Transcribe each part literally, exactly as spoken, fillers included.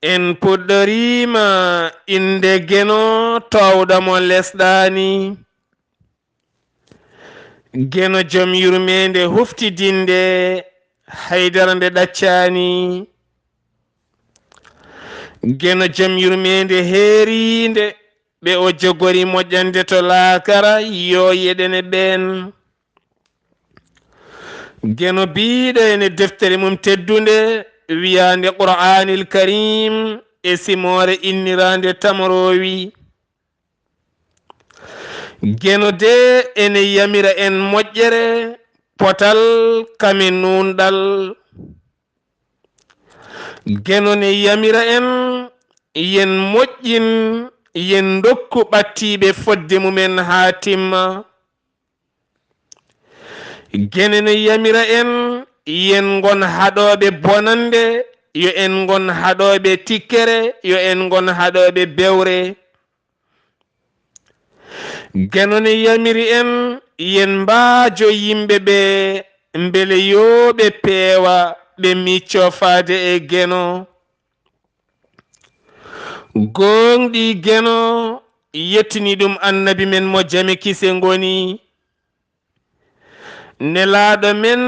En puɗɗoriima innde Geno toowɗo mo lesɗaani. Geno jom yurmeende huftidinde haydara nde ɗaccaani. Geno jom yurmeende heeriinde ɓe o jogori moƴƴande to laakara yo yeɗene ɓeen. Geno biiɗo ene deftere mum teddunde wiyaande Qur'aanil Kariim e simoore inniraande Tamroowi. Geno de ene yamira en moƴƴere, potal, kame nuunɗal. Geno ne yamira en, yen moƴƴin, yen ndokku ɓattiiɓe fodde mumen haa timma. Geno ne yamira en, yen ngon haɗooɓe bonannde, yo en ngon haɗooɓe tikkere, yo en ngon haɗooɓe bewre. Geno ne yamiri en, yen mbaajo yimɓe ɓe, mbele yo ɓe peewa, ɓe miccoo faade e Geno. Gooŋɗii Geno, yettini ɗum Annabi men mo jam e kise ngoni. Nelaaɗo men,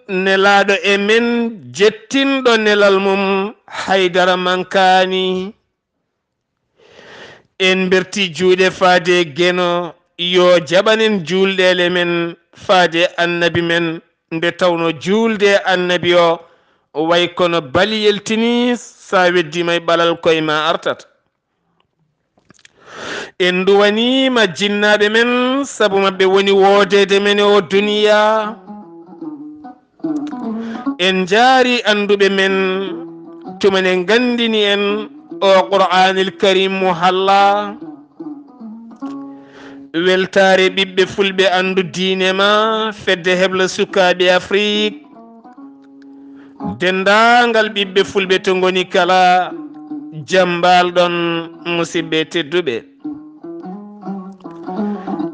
nelaaɗo e men, jettinɗo nelal mum, haydara mankaani. En mberti juuɗe faade Geno, yo jaɓan en juulɗeele men faade Annabi men, nde tawno juulde Annabi o way kono bali yaltini, so a weddiima e ɓalal koye ma artat. En nduwaniima jinnaaɓe men, sabu maɓɓe woni woodeede men e o duniya. En njaari annduɓe men, tuma ne nganndini en o Qur'aanil Kariim mo halla. Weltaare ɓiɓɓe fulɓe anndu diine ma, fedde hebla sukaaɓe Afrik. Denndaangal ɓiɓɓe fulɓe to ngoni kala, jam mbaal-ɗon, musidɓe tedduɓe.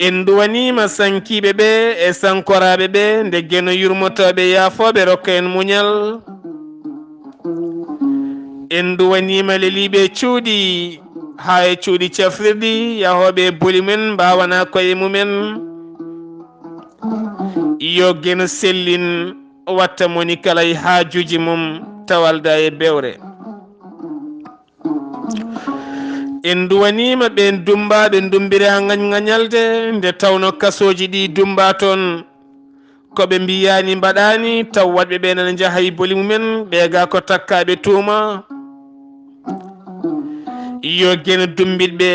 En nduwaniima sankiiɓe ɓe e sankoraaɓe ɓe, nde Geno yurmotooɓe yaafooɓe rokka en muñal. En nduwaniima leliiɓe cuuɗi, haa e cuuɗi cafrirɗi, yahooɓe e boli mumen, mbaawana koye mumen. Yo Geno sellin, watta moni kala e haajuuji mum, tawalda e bewre. En nduwaniima ɓeen dummbaaɓe ndumbiri haa ngañ ngañalde, nde tawno kasooji ɗi dummbaa toon, ko ɓe mbiyaani mbaɗaani, taw waɗɓe ɓeen ene njaha e boli mumen, ɓee gaa ko takkaaɓe tuuma. Yo Geno dummbitɓe,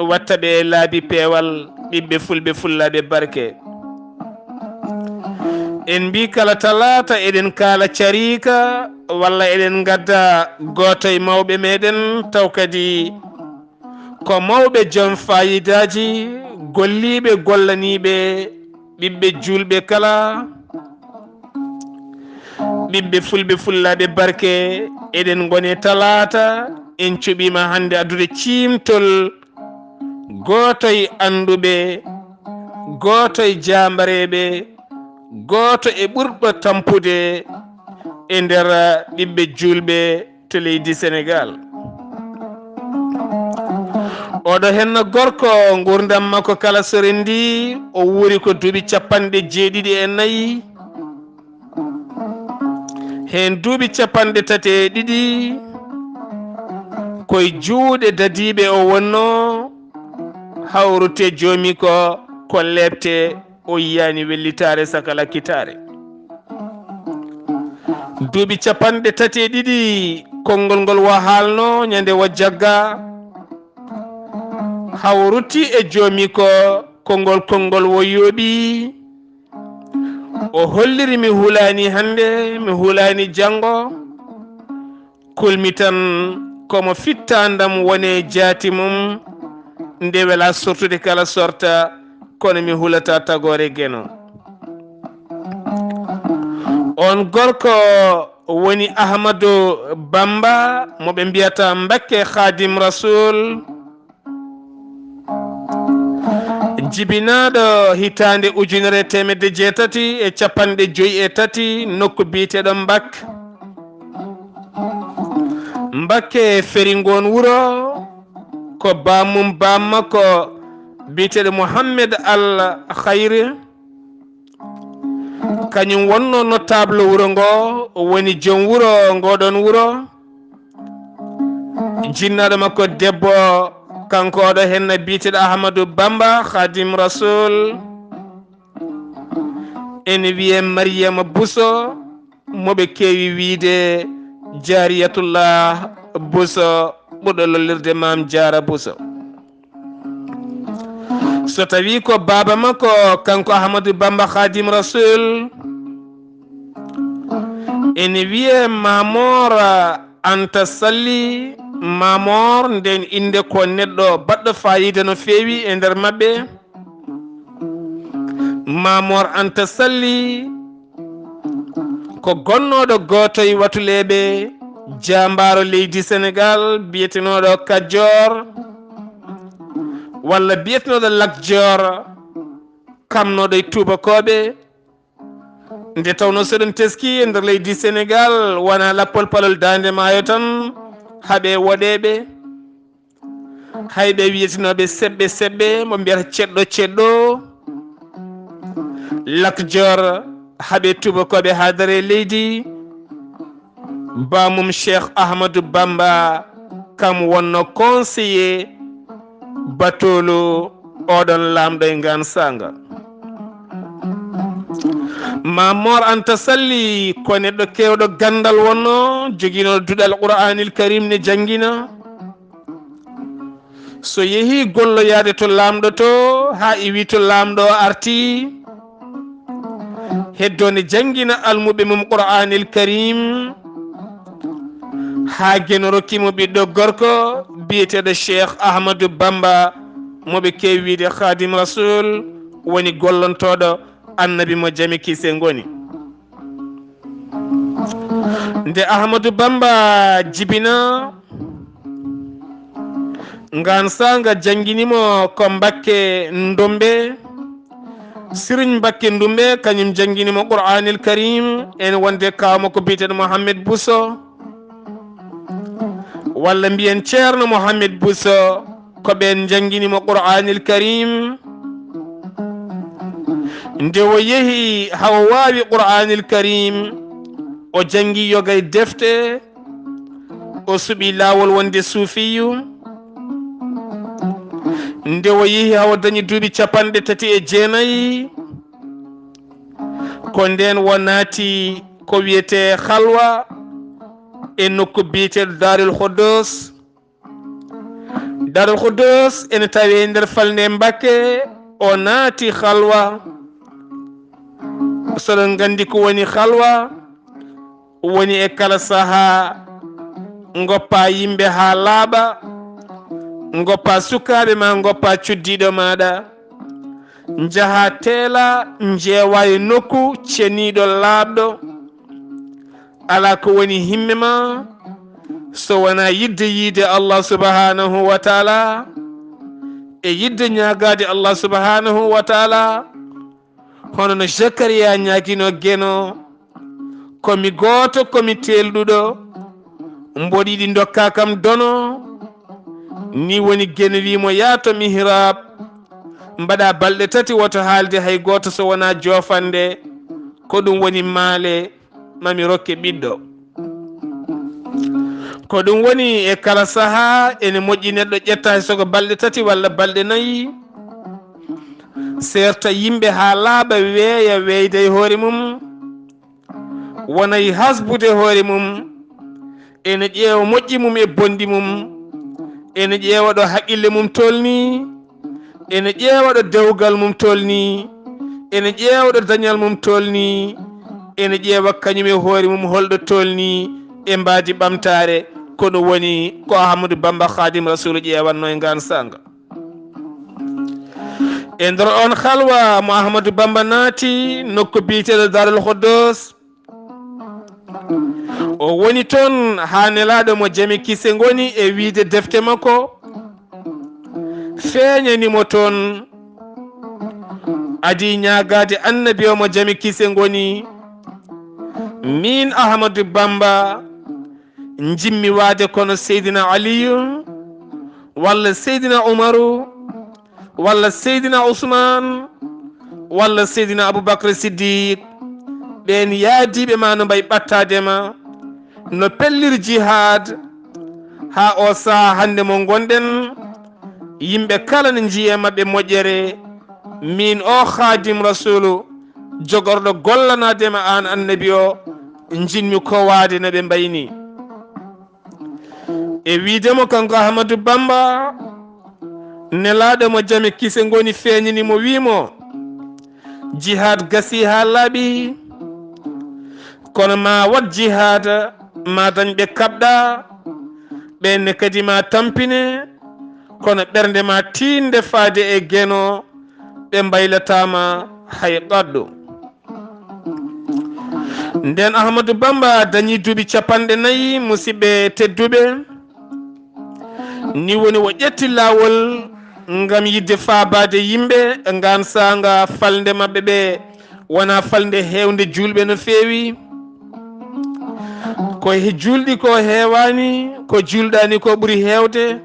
watta ɓe e laabi peewal, ɓiɓɓe fulɓe fullaaɓe barke. En mbii kala talaata eɗen kaala cariika, walla eɗen ngadda gooto e mawɓe meɗen, taw kadi ko mawɓe joom faayidaaji, golliiɓe, gollaniiɓe, ɓiɓɓe juulɓe kala, ɓiɓɓe fulɓe fullaaɓe barke, eɗen ngoni talaata, en cuɓiima hannde addude ciimtol gooto e annduɓe, gooto e jaambareeɓe, gooto e ɓurɗo tampude e nder ɓiɓɓe juulɓe to leydi Senegaal. Oɗo henna gorko, nguurndam makko kala so renndii, o wuuri ko duuɓi capanɗe jeeɗiɗi e nayi. Heen duuɓi capanɗe tati e ɗiɗi, ko e juuɗe dadiiɓe o wonnoo, hawrute joomi ko, ko leepte, o yiyaani wellitaare saka lakkitaare. Duuɓi capanɗe tati e ɗiɗi, konngol ngol wo haalnoo, ñande wo jagga, hawo rutti e joomi ko, konngol, konngol wo yooɓi. O holliri mi hulaani hannde, mi hulaani janngo. Kulmi tan ko mo fittaandam wone jaati mum, nde wela sortude kala sorta, kono mi hulata tagoore Geno. On gorko woni Ahmadu Bamba, mo ɓe mbiyata Mbakke Khadim Rasoul, jibinaaɗo hitaande ujunere e teemedde jeetati e capanɗe joyi e tati, nokku biyeteeɗo Mbak. Mbakke feri ngoon wuro, ko bammum bamma ko biyeteeɗo Mohammed Al Khayri. Kañum wonno notable wuro ngo, o woni joom wuro ngoɗon wuro. Jinnaɗo makko debbo, kanko oɗo henna biyeteeɗo Ahmadu Bamba Khadim Rasul. Ene wiye Mariama Bousso, mo ɓe keewi wiide Jariyatullah Bousso, ɓurɗo lollirde Maam Jaara Bousso. So tawi ko baaba makko, kanko Ahmadu Bamba Khadim Rasul, ene wiye Mamor Anta Salli. Mamor, nden innde ko neɗɗo baɗɗo faayiida no feewi e nder maɓɓe. Mamor Anta Salli ko gonnooɗo gooto e watuleeɓe, jaambaaro leydi Senegal, biyetenooɗo Kajoor, walla biyetenooɗo Lakjoor, kamnooɗo e tuubakooɓe. Nde tawnoo, so ɗum teski e nder leydi Senegal, wonaa lappol palol daande maayo tan, haɓe woɗeeɓe. Hay ɓe wiyetenooɓe seɓɓe seɓɓe, mo mbiyata ceɗɗo ceɗɗo, Lakjoor, haɓe tuubakooɓe haa dare leydi, bamum Cheikh Ahmadou Bamba, kam wonno conseiller batolu oɗon laamɗo e ngaan saanga. Mamor Anta Salli ko neɗɗo keewɗo ganndal wonno, joginooɗo duɗal Qur'aanil Karim ne janngina. So yehi golloyaade to laamɗo to, haa iwi to laamɗo o arti, heddo ne janngina almuɓɓe mum Qur'aanil Karim, haa Geno rokki mo ɓiɗɗo gorko biyeteeɗo Cheikh Ahmadou Bamba, mo ɓe keewi wiide Khadim Rasul, woni gollontooɗo Annabi mo jam e kiise ngoni. Nde Ahmadou Bamba jibina, ngaan saanga janngini mo ko Mbakke Ndumbe. Siriñ Mbakke Ndumbe, kañum janngini mo Qur'aanil Karim, en wonde kaaw makko biyeteeɗo Mohammed Bousso, walla mbiyen Ceerno Mohammed Bousso, ko ɓeen njannginii mo Qur'aanil Kariim. Nde o yehi haa o waawi Qur'aanil Kariim, o janngi yoga e defte, o suɓi laawol wonde suufiyu. Nde o yehi haa o dañi duuɓi capanɗe tati e jeenayi, ko ndeen o naati ko wiyetee halwa e nokku biyeteeɗo Daarul Khuddoos. Daarul Khuddoos ene tawee nder falnde Mbakke, o naati halwa. So ɗon nganndi ko woni halwa, woni e kala sahaa ngoppa yimɓe haa laaɓa, ngoppa sukaaɓe ma, ngoppa cuddiiɗo maaɗa. Njaha teela, njeewa e nokku ceniiɗo laaɓɗo. Alaa ko woni himme ma, so wonaa yiɗde yiide Allah subhanahu wa taala, e yiɗde ñaagaade Allah subhanahu wa taala, hono no Zakariya ñaagino Geno, "Ko mi gooto, ko mi teelɗuɗo, mboɗo yiɗi ndokka kam dono." Ni woni Geno wi mo, "Yaa to mihrab, mbaɗa balɗe tati, woto haalde hay gooto so wonaa joofande, ko ɗum woni maale, ma mi rokke ɓiɗɗo." Ko ɗum woni e kala sahaa ene moƴƴi neɗɗo ƴetta hay so ko balɗe tati walla balɗe nayi, seerta yimɓe haa laaɓa, weeya, weeyda e hoore mum, wona e hasbude hoore mum, ene ƴeewa moƴƴi mum e bonɗi mum, ene ƴeewa ɗo haqqille mum tolni, ene ƴeewa ɗo dewgal mum tolni, ene ƴeewa ɗo dañal mum tolni, ene ƴeewa kañum e hoore mum holɗo tolni e mbaadi ɓamtaare. Ko ɗum woni ko Ahmadu Bamba Khadim Rasulu ƴeewanno e ngaan saanga. E nder on halwa mo Ahmadu Bamba naati nokku biyeteeɗo Daarul Khuddoos, o woni toon haa Nelaaɗo mo jam e kiise ngoni e wiyde defte makko feeñani mo toon, adii ñaagaade Annabi o mo jam e kiise ngoni, miin Ahmadu Bamba, njimmi waade kono Seydina Aliyu, walla Seydina Umaru, walla Seydina Usmaan, walla Seydina Abubakar Siddiq, ɓeen yaadiiɓe ma no mbayi ɓattaade ma, no pellir jihaad, haa o saha hannde mo ngonɗen, yimɓe kala ne njiya maɓɓe moƴƴere, miin o Khaadim Rasulu, jogorɗo gollanaade ma aan Annabi o, njiɗmi ko waade no ɓe mbayi ni. E wiide mo kanko Ahmadu Bamba, nelaaɗo mo jam e kise ngoni feeñini mo, wii mo, jihaad gasi haa laaɓi, kono ma waɗ jihaad, ma dañ ɓe kaɓɗa, ɓeen ne kadi ma tampine, kono ɓernde ma tiinde faade e geno, ɓe mbaylataa ma hay qaddu. Nden Ahmadu Bamba dañi duuɓi capanɗe nayi, musiɓɓe tedduɓe. Ni woni o ƴetti laawol ngam yiɗde faabaade yimɓe e ngaan saanga falnde maɓɓe ɓe wonaa falnde heewnde juulɓe no feewi. Ko he juulɗi ko heewaani, ko juulɗaani ko ɓuri heewde.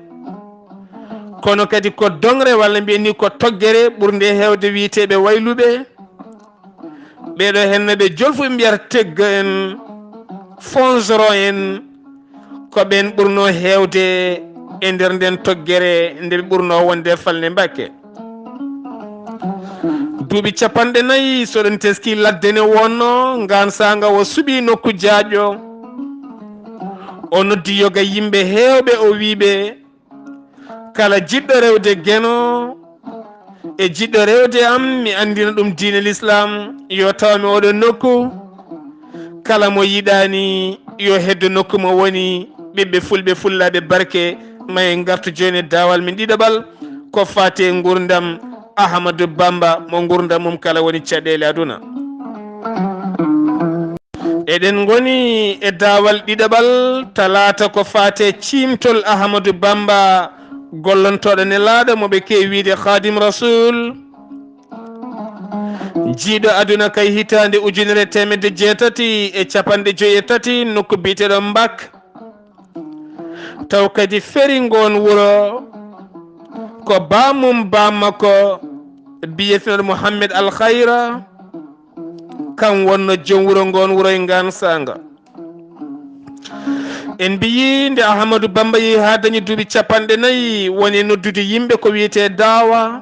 Kono kadi ko doŋre walla mbiyen ni ko toggere ɓurnde heewde wiyeteeɓe wayluɓe. Ɓeeɗo heen no ɓe jolfuɓe mbiyata tegga en, fonzoro en, ko ɓeen ɓurnoo heewde e nder nden toggere nde ɓe ɓurnoo wonde falnde Mbakke. Duuɓi capanɗe nayi, so ɗum teskii ladde ne wonnoo, ngaan saanga o suɓii nokku jaajɗo. O noddi yoga yimɓe heewɓe, o wii ɓe, kala jiɗɗo rewde Geno e jiɗɗo rewde am, mi anndina ɗum diine Lislaam, yo taw mi oɗo nokku. Kala mo yiɗaani, yo heddo nokku mo woni. Ɓiɓɓe fulɓe, fullaaɓe barke, ma en ngartu jooni e daawal men ɗiɗaɓal, ko faati e nguurndam Ahmadu Bamba, mo nguurndam mum kala woni caɗeele aduna. Eɗen ngoni e daawal ɗiɗaɓal, talaata, ko faati e ciimtol Ahmadu Bamba, gollantooɗo nelaaɗo mo ɓe keewi wiide Khaadim Rasul. Jiiɗo aduna kay hitaande ujunere teemedde jeetati e capanɗe joyi e tati, nokku biyeteeɗo Mbak. Taw kadi feri ngoon wuro ko baamum baam makko biyeteeɗo Muhammed Al Khayra, kam wonno joom wuro ngoon wuro e ngaan saanga. En mbiyi nde Ahmadu Bamba yehi haa dañi duuɓi capanɗe nayi, woni e noddude yimɓe ko wiyetee daawa.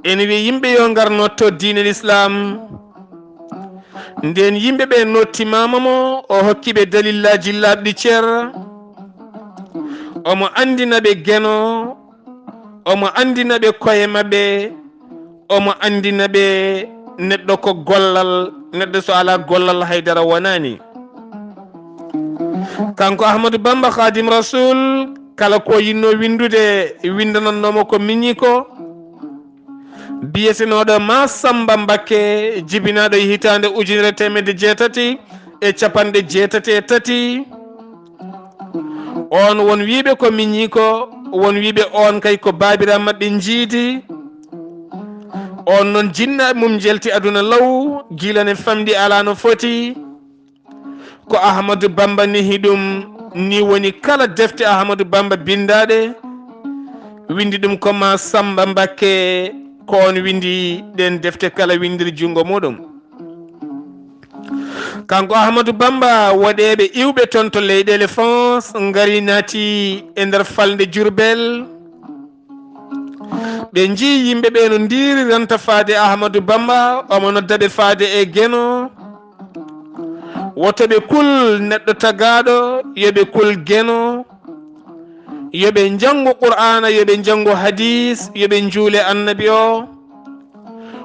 En mbiyi yimɓe yo ngar notto diine Lislaam. Nden yimɓe ɓe nottimaama mo, o hokki ɓe dalillaaji laaɓɗi cer. Omo anndina ɓe Geno, omo anndina ɓe koye maɓɓe, omo anndina ɓe neɗɗo ko gollal, neɗɗo so alaa gollal haydara wonaani. Kanko Ahmadu Bamba Khaadim Rasul, kala ko yinnoo winndude, winndanannoo mo ko miñi ko. Biyetenooɗo Ma Samba Mbakke, jibinaaɗo e hitaande ujunere teemedde jeetati e capanɗe jeetati e tati. On won wiiɓe ko miñi ko, won wiiɓe on kay ko baabiraaɓe maɓɓe njiidi. On noon jinnaaɓe mum njelti aduna law, gila ne famɗi alaa no foti. Ko Ahmadu Bamba nehi ɗum, ni woni kala defte Ahmadu Bamba binndaaɗe, winndi ɗum ko Ma Samba Mbakke, ko on winndi ɗeen defte kala winndiri junngo muɗum. Kanko Ahmadu Bamba, woɗeeɓe iwɓe toon to leyɗeele France ngari naati e nder falnde Jurbel. Ɓe njii yimɓe ɓe no ndiiri ranta faade Ahmadu Bamba, omo nodda ɓe faade e Geno. Woto ɓe kul neɗɗo tagaaɗo, yo ɓe kul Geno. Yo ɓe njanngu Qur'aana, yo ɓe njanngu hadiis, yo ɓe njuule Annabi o.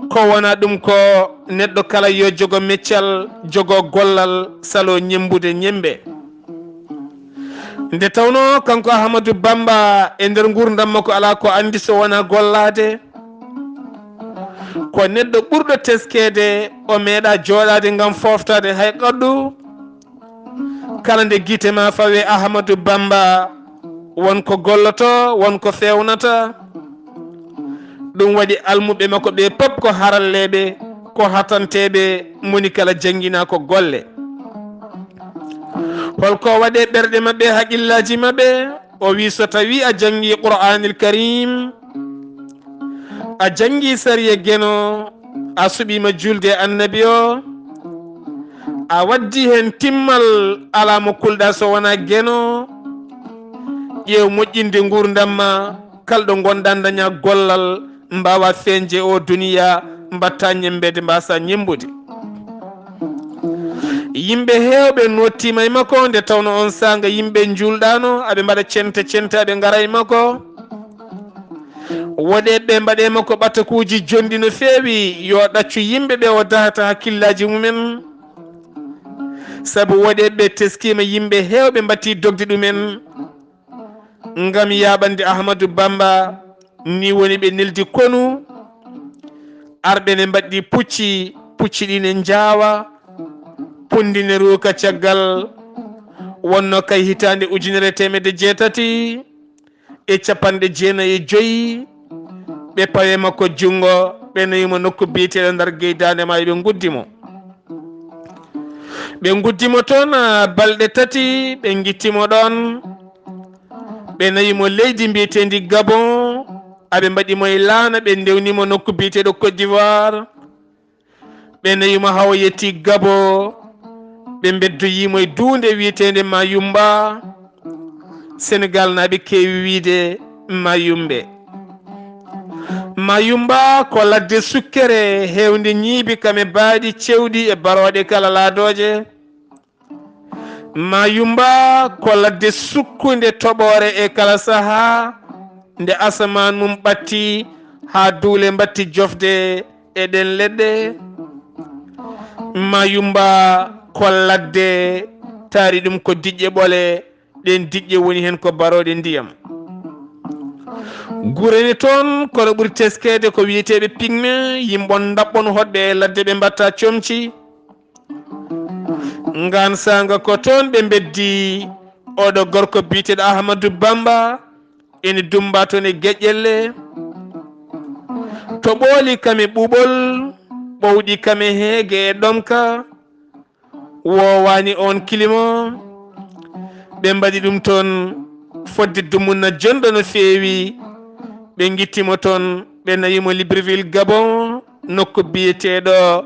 Ko wona ɗum ko neɗɗo kala yo jogo meccal, jogo gollal, salo ñemmbude ñemmbe. Nde tawnoo kanko Ahmadu Bamba e nder nguurndam makko alaa ko anndi so wonaa gollaade. Ko neɗɗo ɓurɗo teskeede, o meeɗaa jooɗaade ngam fooftaade hay qaddu. Kala nde gite ma fawe Ahmadu Bamba, won ko golloto, won ko feewnata. Ɗum waɗi almuɓɓe makko ɓe pop ko haralleeɓe, ko hatanteeɓe, moni kala jannginaa ko golle. Holko waɗi e ɓerɗe maɓɓe, haqillaji maɓɓe? O wi, so tawi a jangi Qur'anil Karim, a jangi sariya Geno, a suɓima julde e Annabi o, a waddi hen timmal, ala mo kulɗa so wona Geno. Ƴeew moƴƴinde ngurdam ma, kalɗo gonɗa daña gollal, mbawa feñde o duniya, mbatta ñembede, mbasa ñembude. Yimɓe heewɓe nottima e makko, nde tawno on saanga yimɓe njuulɗano, aɓe mbaɗa cente cente, aɓe ngara e makko. Woɗeɓe mbaɗe makko ɓatakuji jonɗi no feewi, yo ɗaccu yimɓe ɓe o dahata hakkillaji mumen. Sabu woɗeɓe teskima, yimɓe heewɓe mbatti dogde ɗumen. Ngam yaɓande Ahmadu Bamba, ni woni ɓe neldi konu, arɓe ne mbaɗɗi pucci, pucci ɗi ne njaawa, pundi ne ruuka caggal, wonno kay hitaande ujunere e teemedde jeetati e capanɗe jeenayi e joyi, ɓe pawe makko junngo, ɓe nawi mo nokku biyeteeɗo Ndar Gey Daande Maayo, ɓe nguddi mo. Ɓe nguddi mo toon, ah, balɗe tati, ɓe ngitti mo ɗoon. Ɓe nawi mo leydi mbiyeteendi Gabon, aɓe mbaɗi mo e laana, ɓe ndewni mo nokku biyeteeɗo Côte d'Ivoire. Ɓe nawi mo haa o yetti Gabon, ɓe mbeddoyi mo e duunde wiyeteende Mayumba. Senegal naaɓe keewi wiyde Mayumbe. Mayumba ko ladde sukkere heewnde ñiibi kam e baaɗi cewɗi e barooɗe kala laadooje. Mayumba ko ladde sukkunde toɓoore e kala sahaa, nde asamaan mum ɓatti haa duule mbatti jofde e ɗeen leɗɗe. Mayumba ko ladde, taari ɗum ko diƴƴe ɓole, ɗeen diƴƴe woni heen ko barooɗe ndiyam. Gure ne toon, kono ɓuri teskeede ko wiyeteeɓe pygmée, yimɓon ndaɓɓon hoɗɓe e ladde, ɓe mbatta comci. Ngaan saanga ko toon ɓe mbeddi oɗo gorko biyeteeɗo Ahmadu Bamba, ene dummba toon e geƴƴelle. To ɓooli kam e ɓuuɓol, ɓowɗi kam e heege e ɗomka, woowaani oon kilimo. Ɓe mbaɗi ɗum toon fodde dumunna jonɗo no feewi. Ɓe ngitti mo toon, ɓe nawi mo Libreville, Gabon, nokku biyeteeɗo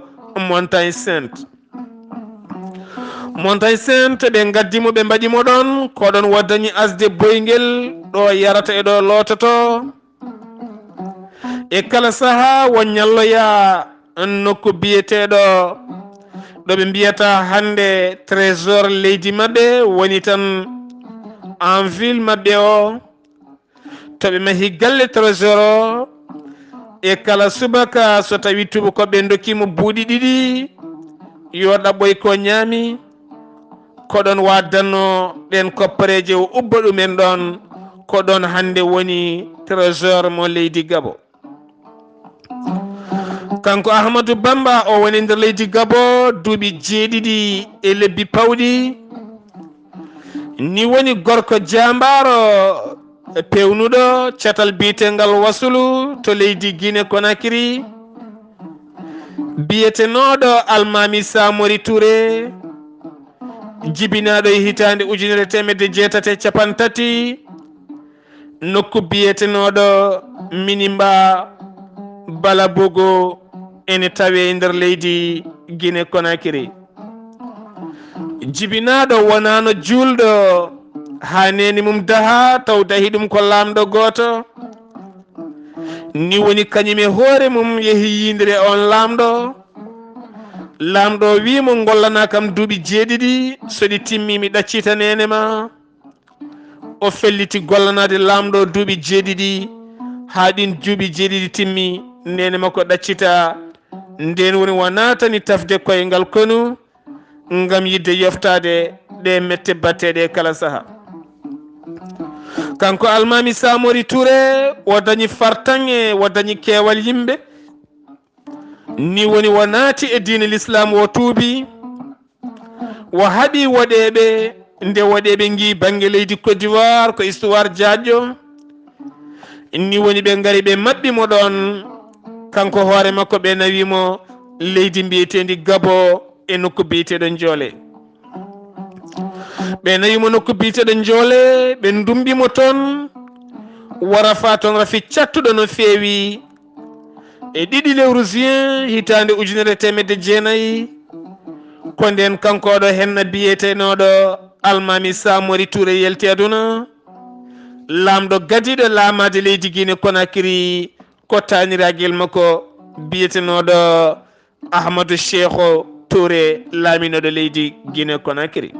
Montagne Sainte. Montagne Sainte, ɓe ngaddi mo, ɓe mbaɗi mo ɗoon, ko ɗoon o dañi asde boyngel, ɗo yarata e ɗo loototo. E kala sahaa o ñalloya nokku biyeteeɗo, ɗo ɓe mbiyata hannde trésor leydi maɓɓe, woni tan en ville maɓɓe o. To ɓe mahi galle trésor o, e kala subaka, so tawi tuubakooɓe ndokkii mo buuɗi ɗiɗi, yo ɗaɓɓoy ko ñaami, ko ɗoon o addanno ɗeen koppareeje, o ubba ɗum en ɗoon. Ko ɗoon hannde woni trésor mo leydi Gabo. Kanko Ahmadou Bamba, o woni nder leydi Gabo duuɓi jeeɗiɗi e lebbi pawɗi. Ni woni gorko jaambaaro, pewnuɗo catal biyetengal Wasulu to leydi Guinée Conakry, biyetenooɗo Almaami Samori Touré, jibinaaɗo e hitaande ujunere teemedde jeetati e cappanɗe tati, nokku biyetenooɗo Minimba Balabogo, ene tawee e nder leydi Guinée Conakry. Jibinaaɗo wonaano juulɗo haa neene mum daha, taw dahi ɗum ko laamɗo gooto. Ni woni kañum e hoore mum yehi yiyondire oon laamɗo. Laamɗo o wii mo, "Ngollanaa kam duuɓi jeeɗiɗi, so ɗi timmii mi ɗaccita neene ma." O felliti gollanaade laamɗo duuɓi jeeɗiɗi, haa ɗiin duuɓi jeeɗiɗi timmi, neene makko ɗaccita. Ndeen woni o naatani tafde koyngal konu ngam yiɗde yoftaade ɗe mette batteeɗe e kala sahaa. Kanko Almaami Samori Touré, o dañi fartaŋŋe, o dañi keewal yimɓe. Ni woni o naati e diine Lislaam, o tuubi. O haɓi woɗeeɓe, nde woɗeeɓe ngi bannge leydi Côte d'Ivoire ko histoire jaajɗo. Ni woni ɓe ngari ɓe maɓɓi mo ɗoon, kanko hoore makko ɓe nawi mo leydi mbiyeteendi Gabo e nokku biyeteeɗo Njoole. Ɓe nawi mo nokku biyeteeɗo Njoole, ɓe ndumbi mo toon, wara faa toon rafi cattuɗo no feewi. E ɗiɗi lewru juin hitaande ujunere e teemedde jeenayi, ko ndeen kanko oɗo henna biyetenooɗo Almaami Samori Touré yalti aduna, laamɗo gadiiɗo laamaade leydi Guinée Conakry, ko taaniraagal makko biyetenooɗo Ahmadou Cheikhou Touré, laaminooɗo leydi Guinée Conakry.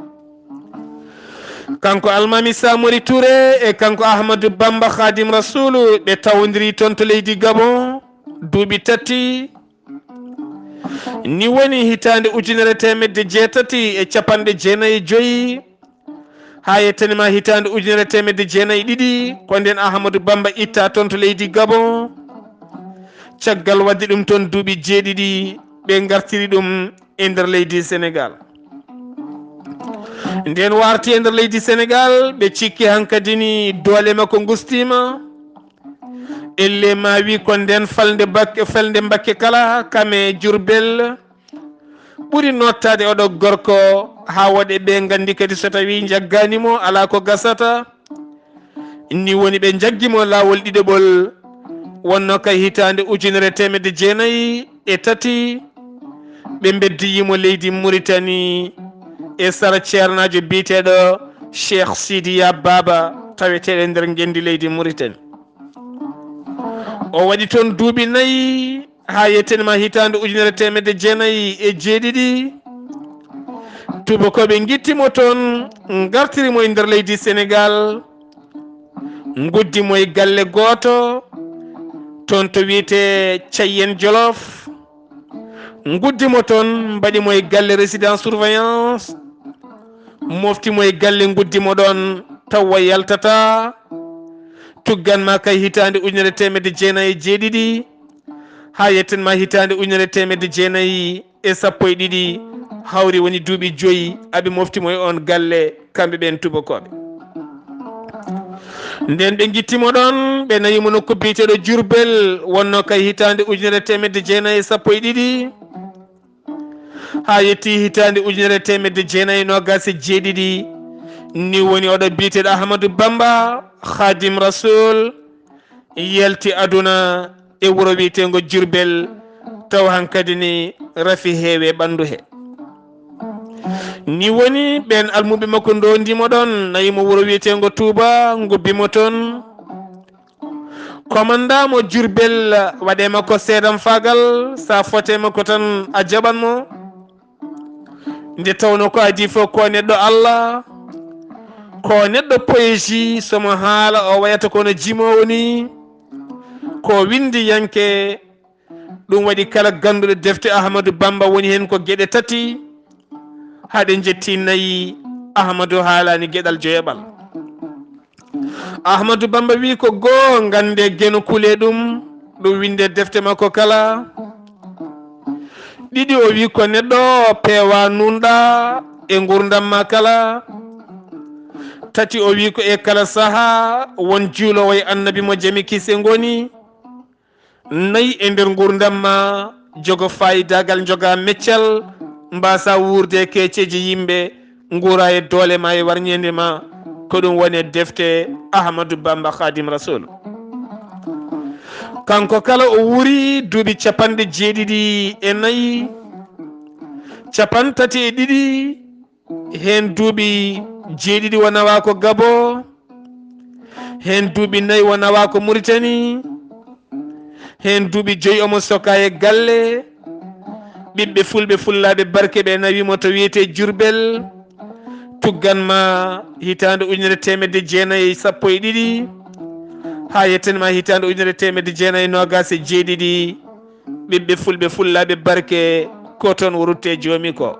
Kanko Almaami Samori Touré e kanko Ahmadou Bamba Khadim Rasulu, ɓe tawondiri toon to leydi Gabon duuɓi tati. Ni woni hitaande ujunere teemedde jeetati e capanɗe jeenayi e joyi, haa yettani ma hitaande ujunere teemedde jeenayi e ɗiɗi, ko ndeen Ahmadou Bamba itta toon to leydi Gabon. Caggal waɗde ɗum toon duuɓi jeeɗiɗi, ɓe ngartiri ɗum e nder leydi Senegaal. Ndeen o arti e nder leydi Senegaal, ɓe cikki hankadi ni doole makko ngustiima. Elle ma wi ko ndeen falnde Bakke, falnde Mbakke kala, kam e Jurbel, ɓuri nottaade oɗo gorko, haa waɗe ɓe nganndi kadi so tawii njaggaani mo, alaa ko gasata. Ni woni ɓe njaggi mo laawol ɗiɗaɓol, wonno kay hitaande ujunere teemedde jeenayi e tati, ɓe mbeddoyi mo leydi Muritani e sara ceernaajo biyeteeɗo Cheikh Sidiya Baba, taweteeɗo e nder ngenndi leydi Muritani. O waɗi toon duuɓi nayi, haa yettani ma hitaande ujunere teemedde jeenayi e jeeɗiɗi. Tuubakooɓe ngitti mo toon, ngartiri mo e nder leydi Senegaal, nguddi mo e galle gooto toon to wiyetee Cayeen Jolof. Nguddi mo toon, mbaɗi mo e galle résidence surveillance, mofti mo e galle, nguddi mo ɗoon, taw o yaltataa. Tuggan ma kay hitaande ujunere teemedde jeenayi e jeeɗiɗi, haa yetten ma hitaande ujunere teemedde jeenayi e sappo e ɗiɗi, hawri woni duuɓi joyi, aɓe mofti mo e oon galle, kamɓe ɓeen tuubakooɓe. Ndeen ɓe ngitti mo ɗoon, ɓe nawi mo nokku biyeteeɗo Jurbel, wonno kay hitaande ujunere teemedde jeenayi e sappo e ɗiɗi, haa yetti hitaande ujunere teemedde jeenayi e noogaas e jeeɗiɗi. Ni woni oɗo biyeteeɗo Ahmadu Bamba, Khadim Rasoul, yalti aduna e wuro wiyeteengo Jurbel, taw hankadi ni rafi heewe ɓanndu he. Ni woni ɓeen almuɓe makko ndoondi mo ɗoon, nawi mo wuro wiyeteengo Touba, ngubbi mo toon. Komanda mo Jurbel, waɗe makko seedam faagal, sa fote makko tan a jaɓan mo. Nde tawno ko adii fof ko neɗɗo Allah, ko neɗɗo poésie, somo haala o wayata kono jimoowo ni, ko winndiyanke. Ɗum waɗi kala gannduɗo defte Ahmadu Bamba woni heen ko geɗe tati, haɗe njetti nayi, Ahmadu haalaani geɗal joyaɓal. Ahmadu Bamba wi ko goo, ngannde geno kule ɗum, ɗum winnde defte makko kala. Ɗiɗi, o wi ko neɗɗo peewa nunɗa e nguurndam ma kala. Tati, o wi ko e kala saha won juuloowo e annabi mo jami kise ngoni. Nayi, e nder nguurndam ma jogo faayidaagal, joga meccal, mbaasa wuurde e keeceeji yimɓe, nguura e doole ma e warñeende ma, ko ɗum woni e defte Ahmadu Bamba Khadim Rasoul. Kanko kala o wuuri duuɓi capanɗe jeeɗiɗi e nayi, capantati e ɗiɗi, heen duuɓi jeeɗiɗi o nawaa ko Gabon, heen duuɓi nayi o nawaa ko Muritani, heen duuɓi joyi omo sokaa e galle. Ɓiɓɓe fulɓe fullaaɓe barke ɓe nawi mo to wiyetee Jurbel, tuggan ma hitaande ujunere teemedde jeenayi e sappo e ɗiɗi, haa yetten ma hitaande ujunere teemedde jeenayi e noogaas e jeeɗiɗi. Ɓiɓɓe fulɓe fullaaɓe barke, ko toon o rutte joomi ko.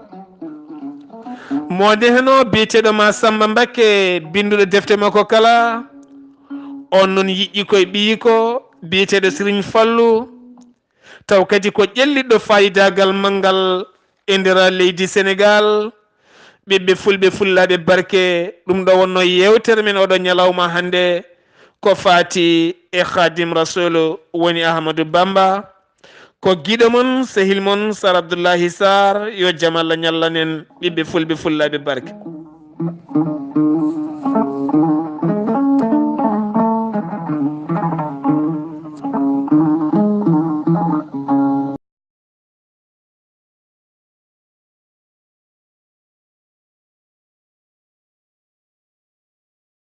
Mo nehno biyeteeɗo ma Samba Mbakke, binnduɗo defte makko kala, on noon yiƴƴi koye ɓiyi ko biyeteeɗo Serigne Fallou, taw kadi ko ƴellitɗo faayidaagal manngal e nder leydi Senegaal. Ɓiɓɓe fulɓe fullaaɓe barke, ɗum ɗo wonno yeewtere men oɗo ñalawma hannde, ko faati e Khadim Rasoul woni Ahmadou Bamba. Ko giɗo mon, sehil mon, Sar Abdullahi Sarr, yo jam Allah ñallan en, ɓiɓɓe fulɓe fullaaɓe barke.